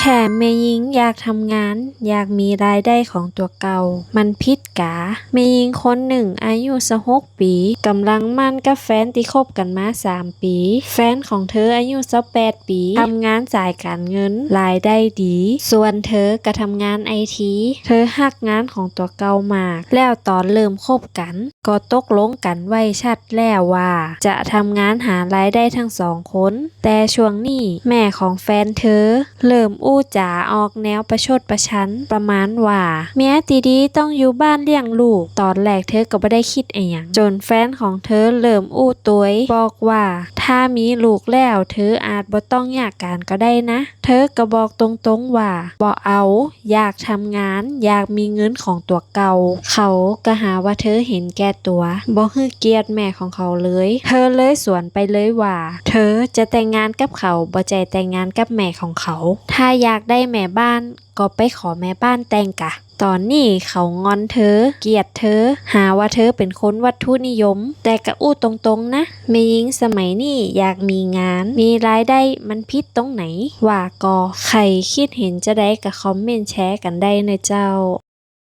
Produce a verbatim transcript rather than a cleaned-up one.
แค่แม่ญิงอยากทำงาน อยากมีรายได้ของตั๋วเก่า มันผิดกา แม่ญิงคนนึ่งอายุซาวหกปี๋ ก่ำลังหมั้นกับแฟนตี้คบกั๋นมาสามปี๋ แฟนของเธออายุซาวแปดปี๋ ทำงานสายก๋านเงิน รายได้ดี ส่วนเธอก็ทำงานไอที เธอฮักงานของตั๋วเก่ามาก แล้วต๋อนเริ่มคบกั๋น ก็ตกลงกั๋นไว้ชัดแล้วว่า จะทำงานหารายได้ตึงสองคน แต่ช่วงนี้แม่ของแฟนเธอเริ่มอู้จ๋าออกแนวประชดประชัน ประมาณว่า เมียตี้ดีต้องอยู่บ้านเลี้ยงลูก ต๋อนแรกเธอก็บ่ได้กึ๊ดอะหยัง จ๋นแฟนของเธอเริ่มอู้ตวย บอกว่า ถ้ามีลูกแล้วเธออาจบ่ต้องยากก๋านก็ได้นะ เธอก็บอกตรงๆ ว่า บ่เอา อยากทำงาน อยากมีเงินของตั๋วเก่า เขาก็หาว่าเธอเห็นแก่ตั๋ว บ่หื้อเกียรติแม่ของเขาเลย เธอเลยสวนไปเลยว่า เธอจะแต่งงานกับเขา บ่ใจ้แต่งงานกับแม่ของเขา ถ้าอยากได้แม่บ้านก็ไปขอแม่บ้านแต่งกา ต๋อนนี้เขางอนเธอ เกลียดเธอ หาว่าเธอเป๋นคนวัตถุนิยม แต่ก็อู้ตรงๆ นะ แม่ญิงสมัยนี้อยากมีงาน มีรายได้ มันผิดตรงไหน ว่าก่อ ใผกึ๊ดเห็นจาใดก็คอมเมนต์แชร์กั๋นได้เน่อเจ้า